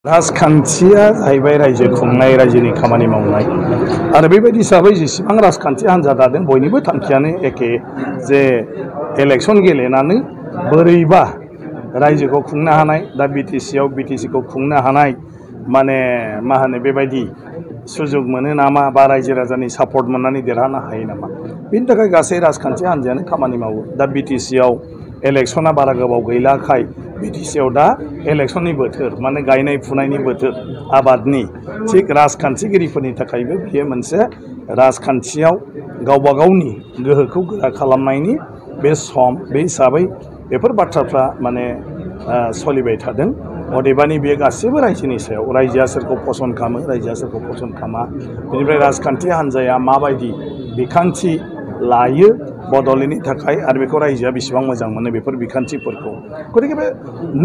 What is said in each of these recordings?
राजखान्थिया जाहैबाय रायजो खुंनाय रायजोनि खामानि मावनाय आरो बेबायदि हिसाबै जेसेबां राजखान्थि हान्जा दादों बयनिबो थांखियानो एखे जे इलेक्सन गेलेनानै बोरैबा रायजोखौ खुंनो हानाय दा बिटिसिखौ खुंनो हानाय माने मा होनो बेबायदि सुजुग मोनो नामा बा रायजो राजानि सापर्ट मोननानै देरहानो हायो नामा बेनि थाखाय गासै राजखान्थि हान्जायानो खामानि मावो दा बिटिसिआव इलेक्शना बारा गोबाव गैलाखाय बिटिसिआव दा इलेक्शननि बोथोर माने गायनाय फुनायनि बोथोर आबादनि थिग राजखान्थिगिरिफोरनि थाखायबो बियो मोनसे राजखान्थियाव गावबा गावनि गोहोखौ गोरा खालामनायनि बे सम बे हिसाबै बेफोर बाथ्राफ्रा माने सोलिबाय थादों अदेबानि बेयो गासैबो रायजोनि सायाव रायजोआ सोरखौ पसन्द खालामो रायजोआ सोरखौ पसन्द खालामा बेनिफ्राय राजखान्थि हान्जाया माबायदि बिखान्थि लायो बड'लेण्डनि थाखाय आरो बेखौ रायजोआ बेसेबां मोजां मोनो बेफोर बिखान्थिफोरखौ गतिके बे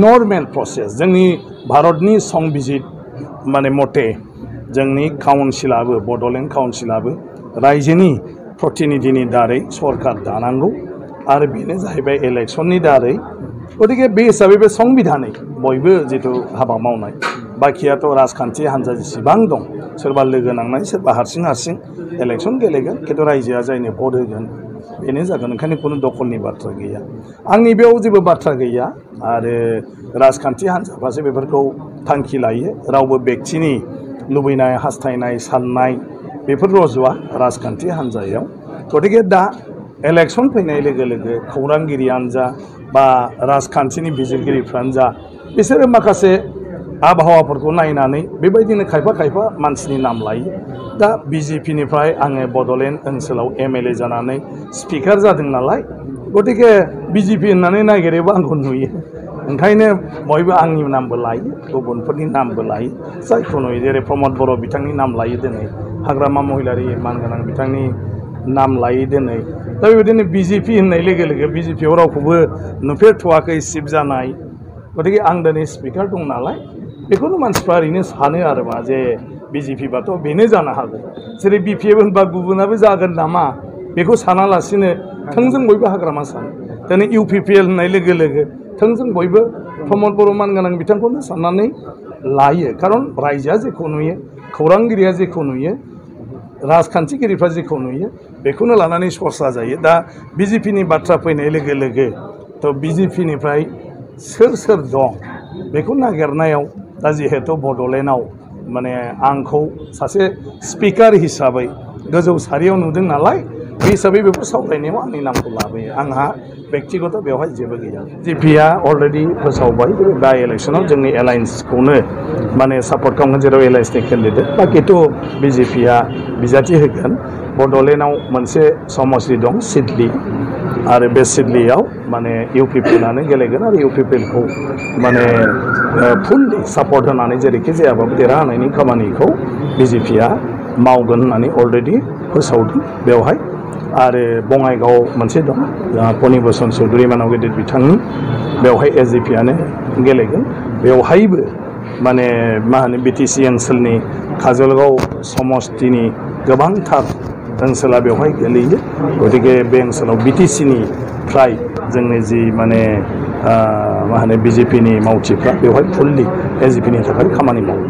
नर्मेल प्रसेस जोंनि भारतनि संबिजित माने मथे जोंनि काउन्सिलाबो बड'लेण्ड काउन्सिलाबो रायजोनि प्रतिनिधिनि दारै सरकार दानांगौ आरो बेनो जाहैबाय इलेक्शननि दारै गतिके बे हिसाबै बे संबिधानै बयबो जिथु हाबा मावनाय बाखियाथ' राजखान्थि हान्जा जेसेबां दं सोरबा लोगो नांनाय सोरबा हारसिं इलेक्शन गेलेगोन खिन्थु रायजोआ जायनो भट होगोन बेनो जागोन ओंखायनो खुनु दखलनि बाथ्रा गैया आंनि बेयाव जेबो बाथ्रा गैया आरो राजखान्थि हान्जाफ्रासो बेफोरखौ थांखि लायो रावबो व्यक्तिनि लुबैनाय हास्थायनाय साननाय बेफोर रज'आ राजखान्थि हान्जायाव गतिके दा इलेक्शन फैनाय लोगो लोगो खौरांगिरियानो जा बा राजखान्थिनि बिजिरगिरिफ्रानो जा बिसोरो माखासे आबहावाफोरखौ नायनानै बेबायदिनो खायफा मानसिनि नाम लायो दा बिजेपिनिफ्राय आङो बड'लेण्ड ओनसोलाव एमएलए जानानै स्पिकार जादों नालाय गतिके बिजेपि होननानै नागिरोबा आंखौ नुयो ओंखायनो बयबो आंनि नामबो लायो गुबुनफोरनि नामबो लायो जायखौ नुयो जेरै प्रमद बर' बिथांनि नाम लायो दिनै हाग्रामा महिलारि मानगोनां बिथांनि नाम लायो दिनै दा बेबायदिनो बिजेपि होननाय लोगो लोगो बिजेपिआव रावखौबो नुफेरथ'वाखै चिफ जानाय गतिके आं दिनै स्पिकार दं नालाय बेखौनो मानसिफ्रा ओरैनो सानो आरो मा जे बिजेपिबाथ' बेनो जानो हागौ जेरै बिपिएफ होनबा गुबुनाबो जागोन नामा बेखौ सानालासिनो थोंजों बयबो हाग्रामा सानो दिनै इउपिपिएल होननाय लोगो लोगो थोंजों बयबो प्रमद बर' मानगोनां बिथांखौनो साननानै लायो खारन रायजोआ जेखौ नुयो खौरांगिरिया जेखौ नुयो राजखान्थिगिरिफ्रा जेखौ नुयो बेखौनो लानानै सरसा जायो दा बिजेपिनि बाथ्रा फैनाय लोगो लोगो थ' बिजेपिनिफ्राय सोर दं बेखौ नागिरनायाव दा जिहेतु बड'लेण्डआव माने आंखौ सासे स्पिकार हिसाबै गोजौ सारियाव नुदों नालाय बे हिसाबै बेखौ सावरायनायाव आंनि नामखौ लाबोयो आंहा व्यक्तिगत बेवहाय जेबो गैया बिजेपिआ अलरेडि फोसावबाय बाइ इलेक्शनाव जोंनि एलायन्सखौनो माने सापर्ट खालामगोन जेराव एलायन्सनि केन्डिडेट बाखिथ' बिजेपिआ बिजाथि होगोन बड'लेण्डआव मोनसे समस्ति दं सिडली आरो बे सिडलीयाव माने इउपिपिएलआनो गेलेगोन आरो इउपिपिएलखौ माने फुललि सापर्ट होनानै जेरैखि जायाबाबो देरहाहोनायनि खामानिखौ बिजेपिआ मावगोन होननानै अलरेडि फोसावदों बेवहाय आरो बङाइगाव मोनसे दं फनिभूषन चौधुरी मानाव गेदेर बिथांनि बेवहाय एसडिपिआनो गेलेगोन बेवहायबो माने मा होनो बिटिसि ओनसोलनि काजलगाव समस्तिनि गोबांथार ओनसोला बेवहाय गोलैयो गतिके बे ओनसोलाव बिटिसिनिफ्राय जोंनि जि माने मा होनो बिजेपिनि मावथिफ्रा बेवहाय फुललि एसडिपिनि थाखाय खामानि मावो